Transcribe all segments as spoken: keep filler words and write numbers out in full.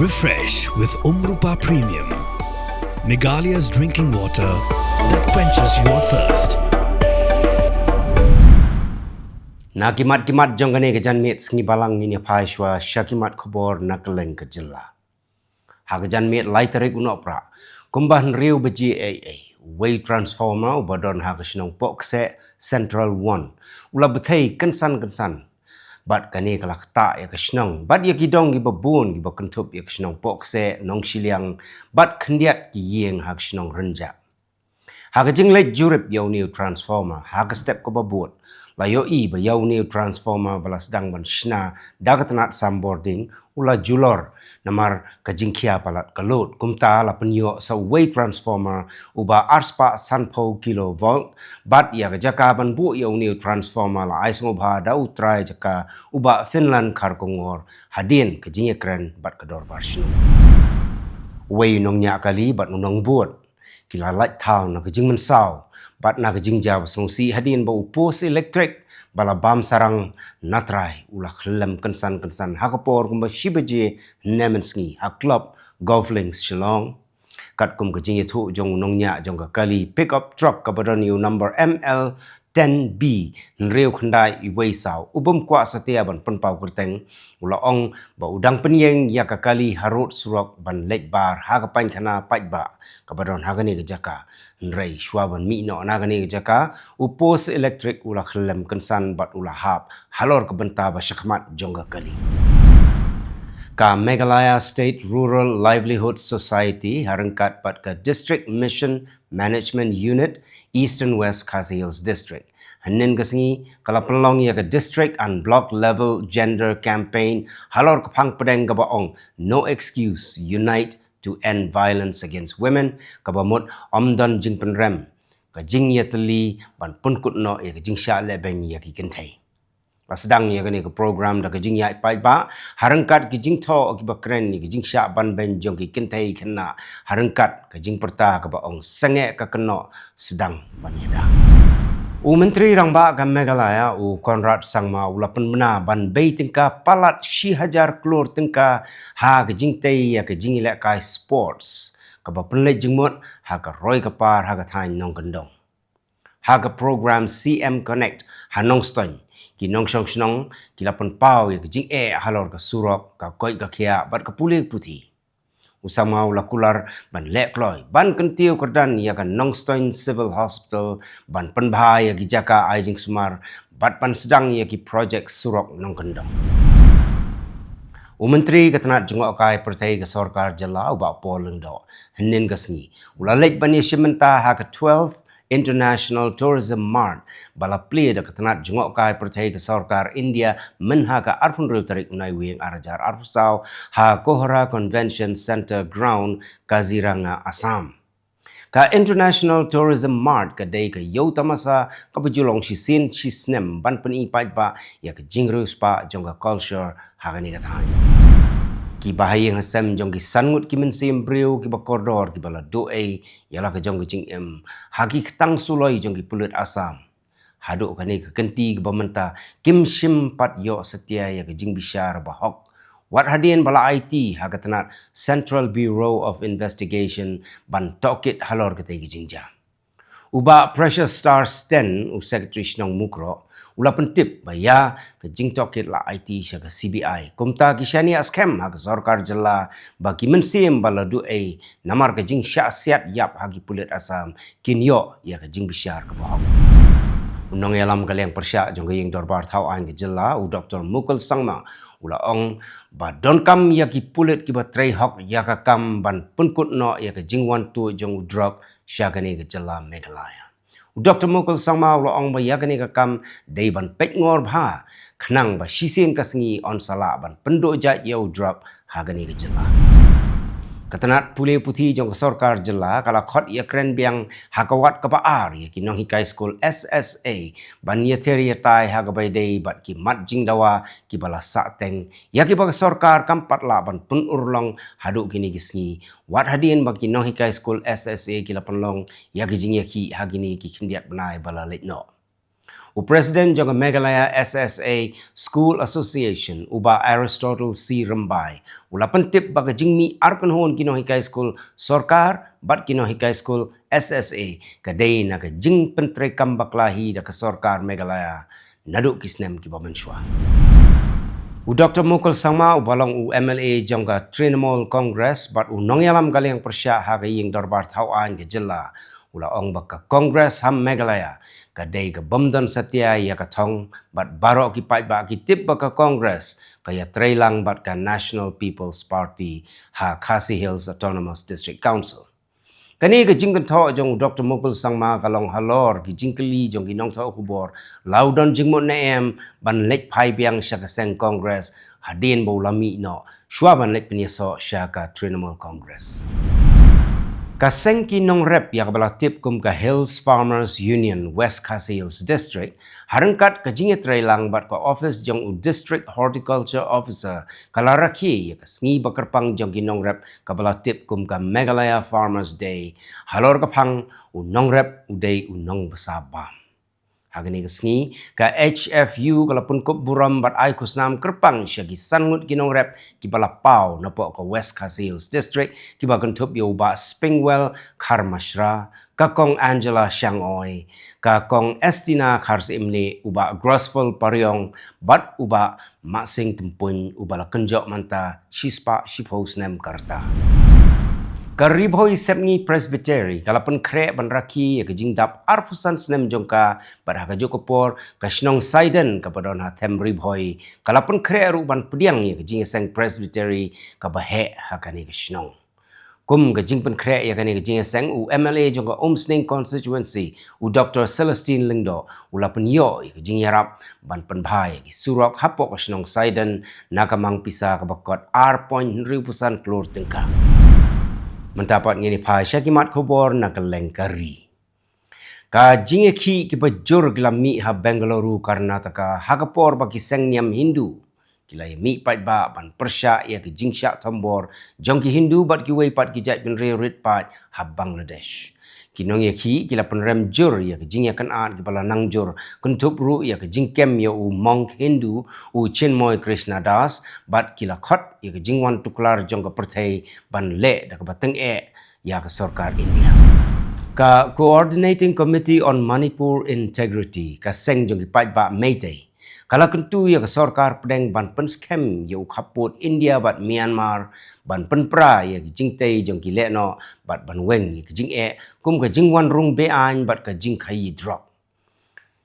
Refresh with Umrupa Premium, Meghalaya's drinking water that quenches your thirst. Na ki mat ki mat jong kane ka janmiet sngi Balang ngin ïa phai shuwa sha ki mat khubor na kylleng ka jylla. Ha ka janmiet lai tarik u Nohprah, kumba hynriew baje ei ei, uwei u transformer uba don ha ka shnong Pohkseh Central One u la bthei kynsan kynsan. Bad kane ka la ktah ïa ka shnong bad ïa ki dong kiba bun kiba kynthup ïa ka shnong Pohkseh, Nongshiliang bad khyndiat ki ïing ha ka shnong Rynjah. Ha ka jingleit jurip ïa une u transformer ha ka step kaba bud, la ïohi ba ïa une u transformer ba la sdang ban shna da ka tnat sambording u la julor, namar ka jingkhia palat ka load. Kumta la pynïoh sa uwei u transformer uba arspah sanphew kilovolt, bad ïa ka jaka ban buh ïa une u transformer la ai sngewbha da u trai jaka u Bah Finland Kharkongor hadien ka jingïakren bad ka dorbar shnong. Uwei u nongñiah kali bad u nongbud ki la lait thaw na ka jingmynsaw bad na ka jingjia ba sngewsih hadien ba u post elektrik ba la bam sarang na trai u la khyllem kynsan kynsan ha ka por kumba shi baje hynne mynsngi ha Club Golf Links Shillong. Katkum ka jingïathuh jong u nongñiah jong ka kali pickup truck kaba don ïa u number M L ten B hynriew khyndai uwei saw, u bym kwah satia ban pynpaw kyrteng, u la ong ba u dang pynïeng ïa ka kali harud surok ban leit bar ha ka paikhana paidbah kaba don ha kane ka jaka. Hynrei shuwa ban mih noh na kane ka jaka, u post elektrik u la khyllem kynsan bad u la hap halor ka bynta ba shakhmat jong ka kali. Ka Meghalaya State Rural Livelihood Society ha ryngkat bad ka District Mission Management Unit, Eastern West Khasi Hills District, hynnin ka sngi ka la pynlong ïa ka District and Block Level Gender Campaign halor ka phang pdeng kaba ong No Excuse, Unite to End Violence Against Women, kaba mut ym don jingpynrem, ka jingïatylli ban pynkut noh ïa ka jingshah lehbeiñ ïa ki kynthei. La sdang ïa kane ka program da ka jingïaid paidbah ha ryngkat ki jingthoh kiba kren ïa ka jingshah banbeiñ jong ki kynthei khynnah ha ryngkat ka jingpyrta kaba ong sangeh ka kynnoh sdang ban ïada. U Myntri Rangbah ka Meghalaya u Conrad Sangma u la pynbna ban bei tyngka palat shi hajar klur tyngka ha ka jingtei ïa ka jingïalehkai sports kaba pynleit jingmut ha ka roi ka par ha ka thaiñ Nongkyndong. Ha ka program C M Connect ha Nongstoiñ, ki nongshong shnong ki la pynpaw ïa ka jingeh halor ka surok, ka koit ka khiah bad ka pule puthi. U Sangma u la kular ban leh kloi ban kyntiew kyrdan ïa ka Nongstoiñ Civil Hospital, ban pynbha ïa ki jaka ai jingsumar bad ban sdang ïa ki projek surok Nongkyndong. U Myntri ka tnat jngohkai pyrthei ka sorkar jylla u Bah Paul Lyngdoh hynnin ka sngi u la leit ban ïashim bynta ha ka twelfth International Tourism Mart ba la plie da ka tnat jngohkai pyrthei ka sorkar India mynha ka arphew hynriew tarik u Naiwieng ar hajar arphew saw ha Kohora Convention Centre Ground, Kaziranga, Assam. Ka International Tourism Mart ka dei ka ïew tamasa kaba ju long shisien shisnem ban pyni paidbah ïa ka jingriewspah jong ka culture ha kane ka thaiñ. Ki bahaïing hasem jong ki san ngut ki mynsiem briew kiba kordor kiba la duh ei ïa la ka jong ka jingim ha ki ktang suloi jong ki pulit Assam. Haduh kane ka kynti kaba mynta kim shym pat ïoh satia ïa ka jingbishar ba hok, wat hadien ba la aiti ha ka tnat Central Bureau of Investigation ban tohkit halor katei ka jingjia. U Bah Precious Star Sten, u Secretary Shnong Mukroh, u la pyntip ba ïa ka jingtohkit la aiti sha ka C B I. Kumta ki shaniah skhem ha ka sorkar jylla ba ki mynsiem ba la duh ei namar ka jingshah siat ïap ha ki pulit Assam kin ïoh ïa ka jingbishar kaba hok. U nongïalam ka liang pyrshah jong ka ïing dorbar thaw aiñ ka jylla u Doktor Mukul Sangma u la ong ba donkam ïa ki pulit kiba trei hok ïa ka kam ban pynkut noh ïa ka jingwan tuid jong u drok sha kane ka jylla Meghalaya. U Doktor Mukul Sangma u la ong ba ïa kane ka kam dei ban peit ngor bha khnang ba shisien ka sngi yn sa lah ban pynduh jait ïa u drok ha kane ka jylla. Ka tnat pule puthi jong ka sorkar jylla ka la khot ïakren biang ha ka wat kaba ar ïa ki nonghikai skul S S A ban ïathir ïatai ha kaba ïadei bad ki mat jingdawa kiba la sahteng ïa kiba ka sorkar kam pat lah ban pynurlong haduh kine ki sngi, wat hadien ba ki nonghikai skul S S A ki la pynlong ïa ki jingïakhih ha kine ki khyndiat bnai ba la leit noh. U President jong ka Meghalaya S S A School Association, u Bah Aristotle C Rymbai, u la pyntip ba ka jingmih ar kynhun ki nonghikai skul sorkar bad ki nonghikai skul S S A ka dei na ka jingpyntreikam bakla hi da ka sorkar Meghalaya naduh ki snem kiba mynshuwa. U Doktor Mukul Sangma, uba long u M L A jong ka Trinamool Congress bad u nongïalam ka liang pyrshah ha ka ïing dorbar thaw aiñ ka jylla, u la ong ba ka Congress ha Meghalaya ka dei ka bym don satia ïa ka thong, bad baroh ki paidbah ki tip ba ka Congress ka ïatreilang bad ka National People's Party ha Khasi Hills Autonomous District Council. Kane ka jingkynthoh jong u Doktor Mukul Sangma ka long halor ki jingkylli jong ki nongthoh khubor, la u don jingmut ne em ban leit phai biang sha ka seng Congress hadien ba u la mih noh shuwa ban leit pynïasoh sha ka Trinamool Congress. Ka seng ki nongrep ïa kaba la tip kum ka Hills Farmers Union West Khasi Hills District, ha ryngkat ka jingïatreilang bad ka office jong u District Horticulture Officer, ka la rakhe ïa ka sngi ba kyrpang jong ki nongrep kaba la tip kum ka Meghalaya Farmers Day, halor ka phang u nongrep u dei u nongbsa bam. Ha kane ka sngi, ka H F U ka la pynkup burom bad ai khusnam kyrpang sha ki san ngut ki nongrep kiba la paw napoh ka West Khasi Hills District, kiba kynthup ïa u Bah Spingwell Kharmashra, ka Kong Angela Shangoi, ka Kong Estina Kharsaimnieh, u Bah Grosful Pariong bad u Bah Mahsing Tympuin, uba la kynjoh mynta shispah shiphew snem ka rta. Ka Ri Bhoi Sepngi Presbytery ka la pynkhreh ban rakhe ïa ka jingdap arphew san snem jong ka, bad ha kajuh ka por ka shnong Saiden kaba don ha Them Ri Bhoi ka la pynkhreh ruh ban pdiang ïa ka jingïaseng Presbytery kaba heh ha kane ka shnong. Kum ka jingpynkhreh ïa kane ka jingïaseng, u M L A jong ka Umsning Constituency, u Doktor Celestine Lyngdoh, u la pynïoh ïa ka jingïarap ban pynbha ïa ki surok hapoh ka shnong Saiden na ka mang pisa kaba kot ar point hynriewphew san klur tyngka. Mynta pat ngin ïa phai sha ki mat khubor na ka lyngkar ri. Ka jingïakhih kiba jur ki la mih ha Bengaluru, Karnataka, ha ka por ba ki seng niam Hindu ki la ïa mih paidbah ban pyrshah ïa ka jingshah thombor jong ki Hindu bad kiwei pat ki jaitbynriew rit paid ha Bangladesh. Ki nongïakhih ki la pynrem jur ïa ka jingïakynad kiba la nang jur, kynthup ruh ïa ka jingkem ïa u monk Hindu, u Chinmoy Krishna Das, bad ki la khot ïa ka jingwan tuklar jong ka pyrthei ban leh da kaba tyngeh ïa ka sorkar India. Ka Coordinating Committee on Manipur Integrity, ka seng jong ki paidbah Meitei, ka la kyntu ïa ka sorkar pdeng ban pynskhem ïa u khappud India bad Myanmar ban pynpra ïa ki jingtei jong ki lehnoh bad ban weng ïa ki jingeh kum ka jingwan rung be-aiñ bad ka jingkhaïi drok.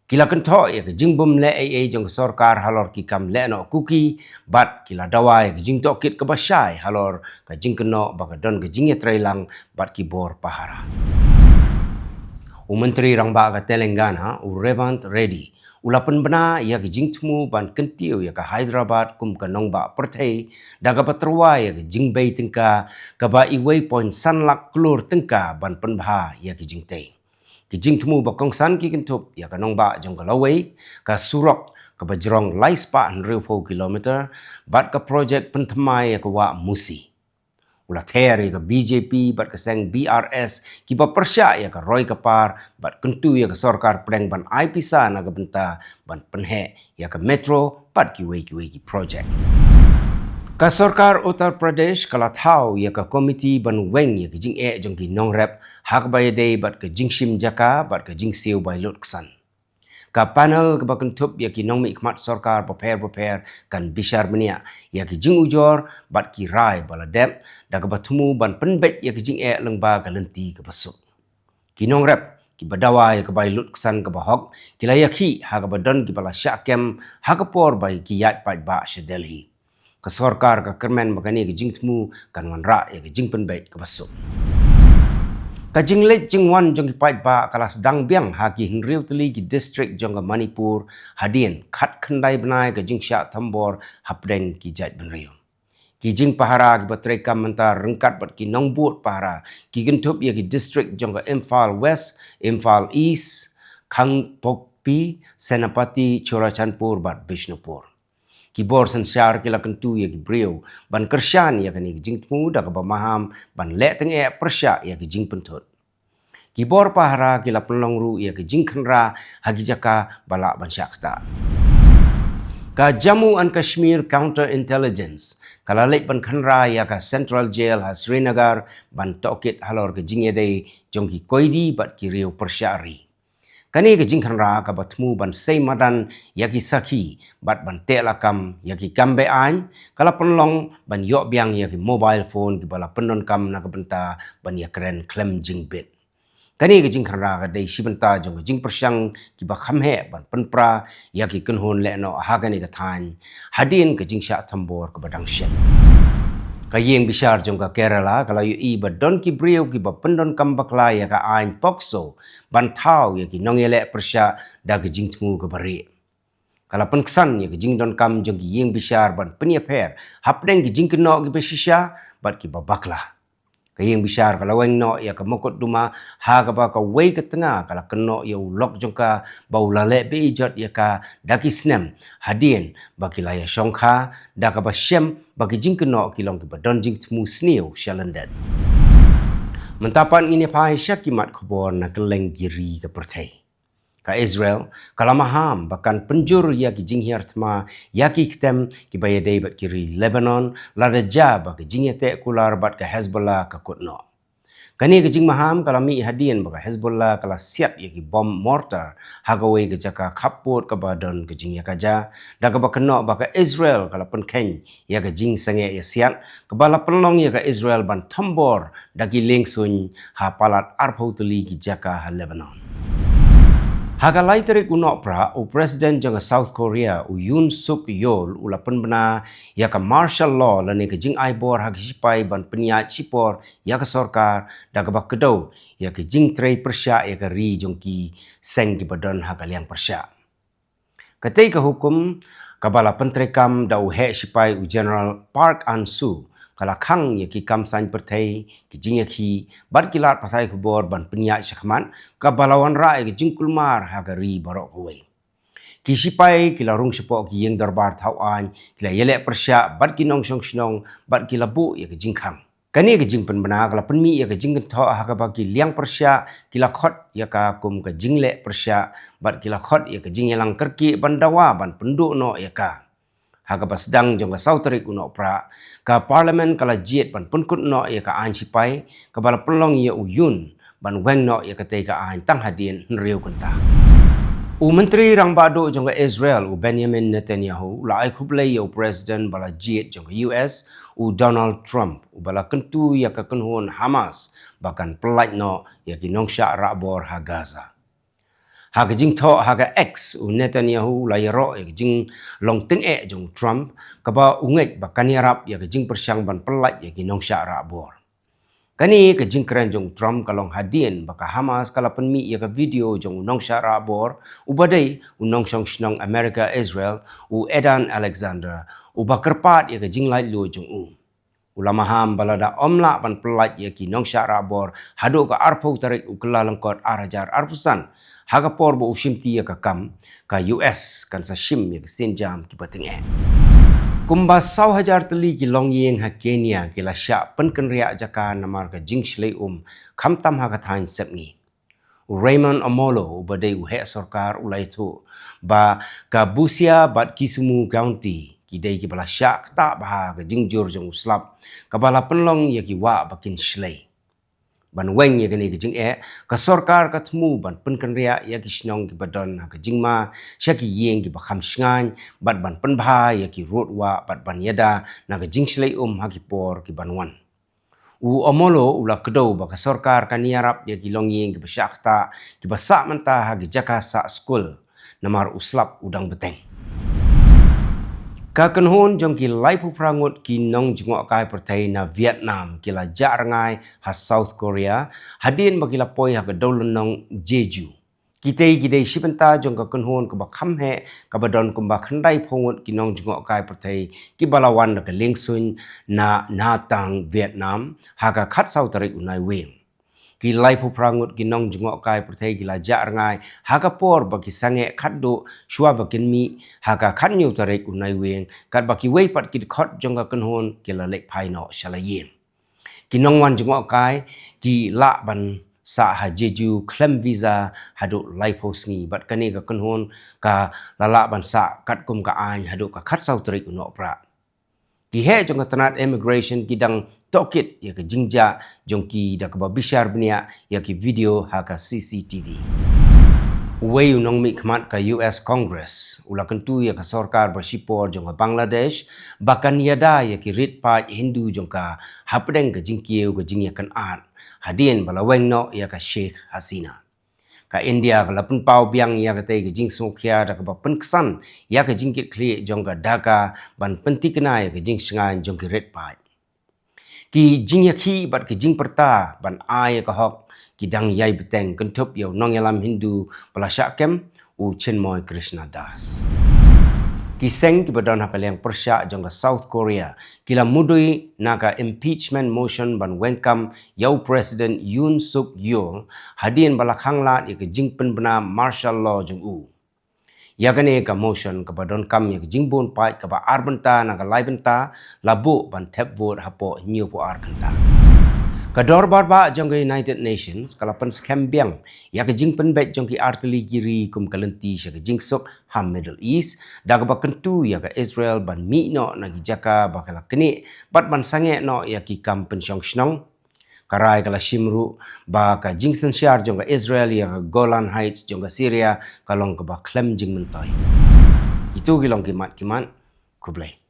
Ki la kynthoh ïa ka jingbym leh ei ei jong ka sorkar halor ki kam lehnoh Kuki, bad ki la dawa ïa ka jingtohkit kaba shai halor ka jingkynnoh ba ka don ka jingïatreilang bad ki bor pahara. U Myntri Rangbah ka Telangana, u Revant Reddy, u la pynbna ïa ka jingthmu ban kyntiew ïa ka Hyderabad kum ka nongbah pyrthei da kaba tyrwa ïa ka jingbei tyngka kaba iwei point san lak klur tyngka ban pynbha ïa ka jingtei. Ki jingthmu ba kongsan ki kynthup ïa ka nongbah jong ka lawei, ka surok kaba jrong lai spah hynriewphew kilometer, bad ka projek pynthymmai ïa ka wah Musi. U la ther ïa ka B J P bad ka seng B R S kiba pyrshah ïa ka roi ka par bad kyntu ïa ka sorkar pdeng ban ai pisa na ka bynta ban pynheh ïa ka metro bad kiwei kiwei ki projek. Ka sorkar Uttar Pradesh ka la thaw ïa ka komiti ban weng ïa ka jingeh jong ki nongrep ha kaba ïadei bad ka jingshim jaka bad ka jingsiew bai lut ksan. Ka panel kaba kynthup ïa ki nongmihkhmat sorkar bapher bapher kan bishar bniah ïa ki jingujor bad ki rai ba la dep, da kaba thmu ban pynbeit ïa ki jingeh lyngba ka lynti kaba suk. Ki nongrep kiba dawa ïa ka bai lut ksan kaba hok ki la ïakhih ha kaba don kiba la shah kem ha ka por ba ki ïaid paidbah sha Delhi. Ka sorkar ka kyrmen ba kane ka jingthmu kan wanrah ïa ka jingpynbeit kaba suk. Ka jingleit jingwan jong ki paidbah ka la sdang biang ha ki hynriew tylli ki district jong ka Manipur hadien khatkhyndai bnai ka jingshah thombor hapdeng ki jaitbynriew. Ki jingpahara kiba treikam mynta ryngkat bad ki nongbud pahara ki kynthup ïa ki district jong ka Imphal West, Imphal East, Kangpokpi, Senapati, Churachandpur bad Bishnupur. Ki bor synshar ki la kyntu ïa ki briew ban kyrshan ïa kane ka jingthmu da kaba maham ban leh tyngeh pyrshah ïa ka jingpynthut. Ki bor pahara ki la pynlong ruh ïa ki jingkhynra ha ki jaka ba lah ban shah ktah. Ka Jammu and Kashmir Counter Intelligence ka la leit ban khynra ïa ka Central Jail ha Srinagar ban tohkit halor ka jingïadei jong ki koidi bad ki riew pyrshah ri. Kane ka jingkhynra kaba thmu ban sei madan ïa ki sakhi bad ban teh lakam ïa ki kam be-aiñ ka la pynlong ban ïoh biang ïa ki mobile phone kiba la pyndonkam na ka bynta ban ïakren khlem jingbit. Kane ka jingkhynra ka dei shi bynta jong ka jingpyrshang kiba kham heh ban pynpra ïa ki kynhun lehnoh ha kane ka thaiñ hadien ka jingshah thombor kaba dang shen. Ka ïing bishar jong ka Kerala ka la ïohi ba don ki briew kiba pyndonkam bakla ïa ka aiñ POCSO ban thaw ïa ki nongïaleh pyrshah da ka jingthmu kaba rieh. Ka la pynksan ïa ka jingdonkam jong ki ïing bishar ban pynïapher hapdeng ki jingkynnoh kiba shisha bad kiba bakla. Ka ïing bishar ka la weng noh ïa ka mukotduma ha kaba kawei ka tnga ka la kynnoh ïa u lok jong ka ba u la leh beh jot ïa ka da ki snem hadien ba ki la ïashongkha, da kaba shem ba ki jingkynnoh ki long kiba don jingthmu sniew sha lyndet. Mynta pat ngin ïa phai sha ki mat khubor na kylleng ki ri ka pyrthei. Ka Israel ka la maham ba kan pynjur ïa ki jinghiar thma ïa ki ktem kiba ïadei bad ki ri Lebanon, lada ja ba ka jingïateh kular bad ka Hezbollah ka kut noh. Kane ka jingmaham ka la mih hadien ba ka Hezbollah ka la siat ïa ki bom mortar ha kawei ka jaka khappud kaba don ka jingïakajia, da kaba kynnoh ba ka Israel ka la pynkheiñ ïa ka jingsangeh ïasiat kaba la pynlong ïa ka Israel ban thombor da ki liengsuiñ ha palat arphew tylli ki jaka ha Lebanon. Ha ka lai tarik u Nohprah, u President jong ka South Korea, u Yoon Suk Yeol, u la pynbna ïa ka martial law lane ka jingai bor ha ki sipai ban pynïaid shipor ïa ka sorkar, da kaba kdew ïa ka jingtrei pyrshah ïa ka ri jong ki seng kiba don ha ka liang pyrshah. Katei ka hukum kaba la pyntreikam da u heh sipai u General Park An-soo ka la khang ïa ki kam saiñ pyrthei, ki jingïakhih bad ki lad pathai khubor ban pynïaid shakhmat, kaba la wanrah ïa ka jingkulmar ha ka ri baroh kawei. Ki sipai ki la rung shapoh ki ïing dorbar thaw aiñ, ki la ïaleh pyrshah bad ki nongshong shnong bad ki la buh ïa ka jingkhang. Kane ka jingpynbna ka la pynmih ïa ka jingkynthoh ha kaba ki liang pyrshah ki la khot ïa ka kum ka jingleh pyrshah bad ki la khot ïa ka jingïalang kyrkieh ban dawa ban pynduh noh ïa ka. Ha kaba sdang jong ka saw tarik u Nohprah, ka Parliament ka la jied ban pynkut noh ïa ka aiñ sipai kaba la pynlong ïa u Yoon ban weng noh ïa katei ka aiñ tang hadien hynriew kynta. U Myntri Rangbah Duh jong ka Israel, u Benjamin Netanyahu, u la ai khublei ïa u President ba la jied jong ka U S, u Donald Trump, uba la kyntu ïa ka kynhun Hamas ba kan pyllait noh ïa ki nongshah rahbor ha Gaza. Ha ka jingthoh ha ka X, u Netanyahu u la ïaroh ïa ka jinglong tyngeh jong u Trump, kaba u ngeit ba kan ïarap ïa ka jingpyrshang ban pyllait ïa ki nongshah rahbor. Kane ka jingkren jong u Trump ka long hadien ba ka Hamas ka la pynmih ïa ka video jong u nongshah rahbor, uba dei u nongshong shnong Amerika Israel, u Edan Alexander, uba kyrpad ïa ka jinglaitluid jong u. U la maham ba lada ym lah ban pyllait ïa ki nongshah rahbor haduh ka arphew tarik u Kyllalyngkot ar hajar arphew san, ha ka por ba u shimti ïa ka kam, ka U S kan sa shim ïa ka sienjam kiba tyngeh. Kumba saw hajar tylli ki longïing ha Kenya ki la shah pynkynriah jaka namar ka jingshlei um, khamtam ha ka thaiñ sepngi. U Raymond Omolo, uba dei u heh sorkar, u la ïathuh ba ka Busia bad Kisumu County ki dei kiba la shah ktah bha ha ka jingjur jong u slap, kaba la pynlong ïa ki wah ba kin shlei. Ban weng ïa kane ka jingeh, ka sorkar ka thmu ban pynkynriah ïa ki shnong kiba don ha ka jingma sha ki ïing kiba kham shngaiñ, bad ban pynbha ïa ki rud wah bad ban ïada na ka jingshlei um ha ki por kiban wan. U Omolo u la kdew ba ka sorkar kan ïarap ïa ki longïing kiba shah ktah, kiba sah mynta ha ki jaka sah skul, namar u slap u dang bteng. Ka kynhun jong ki laiphew phra ngut ki nongjngohkai pyrthei na Vietnam ki la jah rngai ha South Korea, hadien ba ki la poi ha ka dewlynnong Jeju. Kitei ki dei shi bynta jong ka kynhun kaba kham heh, kaba don kumba khyndaiphew ngut ki nongjngohkai pyrthei kiba la wan da ka liengsuiñ na Nha Trang, Vietnam, ha ka khatsaw tarik u Naiwieng. Ki laiphew phra ngut ki nongjngohkai pyrthei ki la jah rngai ha ka por ba ki sangeh khatduh shuwa ba kin mih ha ka khathynñiew tarik u Naiwieng, katba kiwei pat ki dkhot jong ka kynhun ki la leit phai noh sha la ïing. Ki nongwan jngohkai ki lah ban sah ha Jeju khlem visa haduh laiphew sngi, bad kane ka kynhun ka la lah ban sah katkum ka aiñ haduh ka khatsaw tarik u Nohprah. Ki heh jong ka tnat immigration ki dang tohkit ïa ka jingjia jong ki da kaba bishar bniah ïa ki video ha ka C C T V. Uwei u nongmihkhmat ka U S Congress u la kyntu ïa ka sorkar ba shipor jong ka Bangladesh ba kan ïada ïa ki rit paid Hindu jong ka hapdeng ka jingkiew ka jingïakynad hadien ba la weng noh ïa ka Sheikh Hasina. Ka India ka la pynpaw biang ïa katei ka jingsngewkhia da kaba pynksan ïa ka jingkitkhlieh jong ka Dhaka ban pynthikna ïa ka jingshngaiñ jong ki rit paid. Ki jingïakhih bad ki jingpyrta ban ai ïa ka hok ki dang ïai bteng, kynthup ïa u nongïalam Hindu ba la shah kem, u Chinmoy Krishna Das. Ki seng kiba don ha ka liang pyrshah jong ka South Korea ki la mudui na ka impeachment motion ban weng kam ïa u President Yoon Suk Yeol hadien ba la khanglad ïa ka jingpynbna martial law jong u. Ïa kane ka motion kaba donkam ïa ka jingbun paid kaba ar bynta na ka lai bynta la buh ban thep vote hapoh hynñiewphew ar kynta. Ka dorbar bah jong ka United Nations ka la pynskhem biang ïa ka jingpynbeit jong ki artylli ki ri kum ka lynti sha ka jingsuk ha Middle East da kaba kyntu ïa ka Israel ban mih noh na ki jaka ba ka la knieh bad ban sangeh noh ïa ki kam pynshong shnong. Ka rai ka la shim ruh ba ka jingsynshar jong ka Israel ïa ka Golan Heights jong ka Syria ka long kaba khlem jingmyntoi. Kitu ki long ki mat ki mat. Khublei.